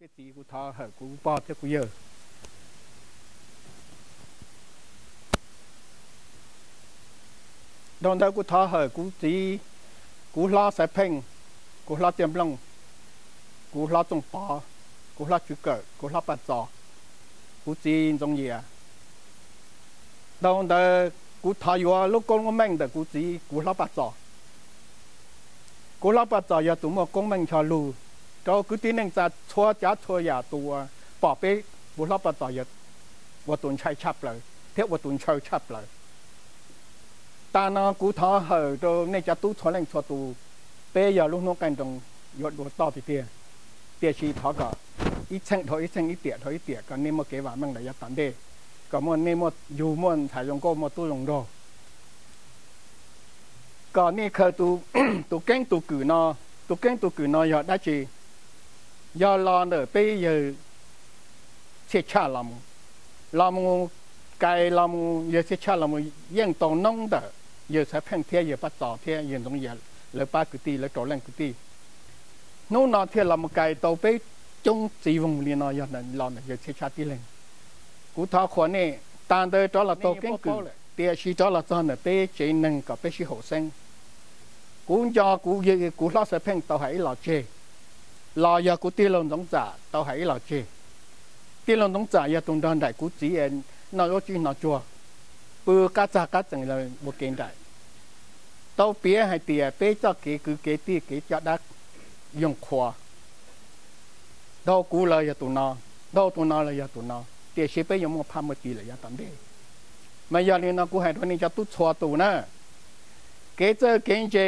Txiv, kuv thov hawm kuv pog thiab kuv yawg. Dhau ntawd kuv thov hawm kuv txiv, kuv hlob Xaiv Pheej, kuv hlob Txiaj Nplooj, kuv hlob Txooj Pov, kuv hlob Tswv Kawm, kuv hlob Paj Txos, kuv txiv Ntxoov Yias. Dhau ntawd kuv thov yuav lub koob lub meej ntawm kuv txiv kuv hlob Paj Txos. Kuv hlob Paj Txos yog tus muaj koob meej ncho lug rau kwv tij neej tsa txhua tsav txhua yam, tus uas pom peb, kuv hlob Paj Txos yog ua tus ntshai tshaj plaws thiab ua tus ntshaw tshaj plaws. Tag no kuv thov hawm rau nej cov tub txhua leej txhua tus, peb yog lub hnub qaij nroos yuav dua toj tiag tiag, tiam sis thov kom ib txheej dhau ib txheej, ib tiam dhau ib tiam, kom nej muaj kev vam meej lawm yav tom ntej, kom muaj nej muaj yug muaj ntxhais zoo nkauj muaj tub zoo nraug. Kom nej khaws tus keeb tus kwm no, tus keeb tus kwm no yog dab tsi? Yog los ntawm peb yawg Txhiaj Tshaj los mus, los mus kais los mus, yawg Txhiaj Tshaj los mus yeej tau noob ntawm yawg Xaiv Pheej thiab yawg Paj Txos thiab yawg Ntxoov Yias lawv pab kwv tij, lawv rau leej kwv tij. Hnub no thiaj los mus kais tau peb coob txiv voog li no yog los ntawm yawg Txhiaj Tshaj tib leeg. Kuv thov qhuas nej, tag ntawd rov los tau keeb kwm, tiam sis rov los txog ntawm peb tsev neeg kom peb sib haum xeeb. Kuv nco kuv, kuv hlob Xaiv Pheej tau hais ib los tseg, los yog kuv tij laug Ntxoov Txam tau hais ib los tseg. Tij laug Ntxoov Txam yog tus nrog nraim kuv txiv es noj zaub tsib hno tsuag, pw qab txag qab txees los ua kev nraim. Tau piav hais tias peb txoj kev kwv kev tij kev coj dab yoog qhuas, dhau kuv los yog tus no, dhau tus no los yog tus no, tiam sis peb yuav muaj phaj muaj tis lawm yav tom ntej. Mas yog li no kuv hais rau nej cov tub txhua tus na, kev txawj kev ntse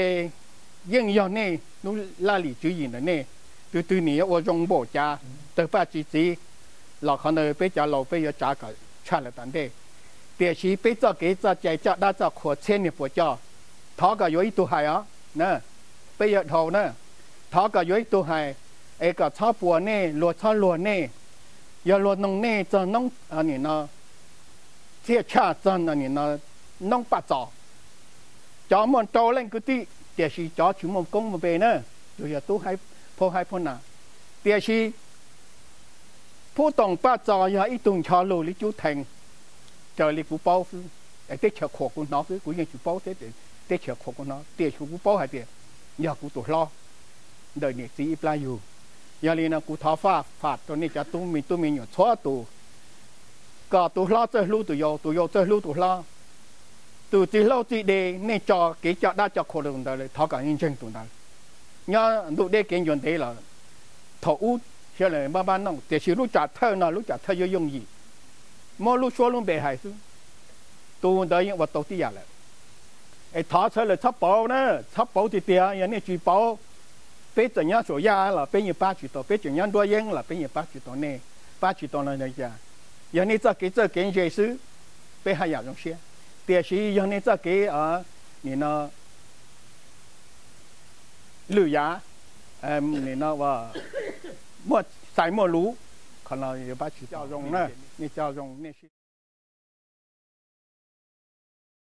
yeej yog nej lub laj lim tswv yim ntawm nej, twg twg nim yuav ua zoo npaum cas, tawg paj tsi txiv los qhov ntawd peb cov laus peb yuav tsav kom tshaj lawm tom ntej. Tiam sis peb txoj kev txoj cai coj dab txoj qhuas txhiab niag puas coj, thov kom yuav ib tug hais os, peb yuav dhau na, thov kom yuav ib tug hais, es kom txhob puas nej, luag txhob luag nej. Yog luag noog nej txog noob, nim no Txhiaj Tshaj, txog nim no noob Paj Txos, cov muaj rau leej kwv tij, tiam sis cov tsis muaj koob muaj npe na, tsuas yog tub phauj haib phauj nam. Tiam sis Phub Toom Paj Txos yog ib tug ncho lug li cub thees, raws li kuv paub xwb, es teb chaws qhuas kuv hnov xwb, kuv yeej tsis paub thiab, teb chaws qhuas kuv hnov, tiam sis kuv paub hais tias yog kuv tus hlob ntawm niam txiv ib plab yug. Yog li no kuv thov faj fam rau nej cov tub me tub me nyuam txhua tus, kom tus hlob txawj hlub tus yau, tus yau txawj hlub tus hlob. Tus txiv hlau txiv de nej tso kev coj dab coj qhuas rau tus ntawd, thov kom ntseeg tus ntawd. Nyob ntuj deb kev ncua ntev los thaum ub thiaj li npab npab nooj, tiam sis lub tsam thawj no lub tsam thawj yuav yooj yim, muab lub suab lub npe hais xwb, tus ntawd yeej ua tau tib yam lawm. Es thov sawv daws txhob pauv na, txhob pauv tiag tiag, yog nej tsis pauv, peb txawm nyob Suam Yaj los peb yeej pab tsis tau, peb tseem nyob Nruab Yeeb los peb yeej pab tsis tau nej, pab tsis tau no cas? Yog nej txoj kev txawj kev ntse xwb, peb haj yam zoo siab, tiam sis yog nej txoj kev nim no lwm yam, nim no muaj xais muaj lus, qhov no yuav pab tsis tau zoo na. Nej coj zoo nej sib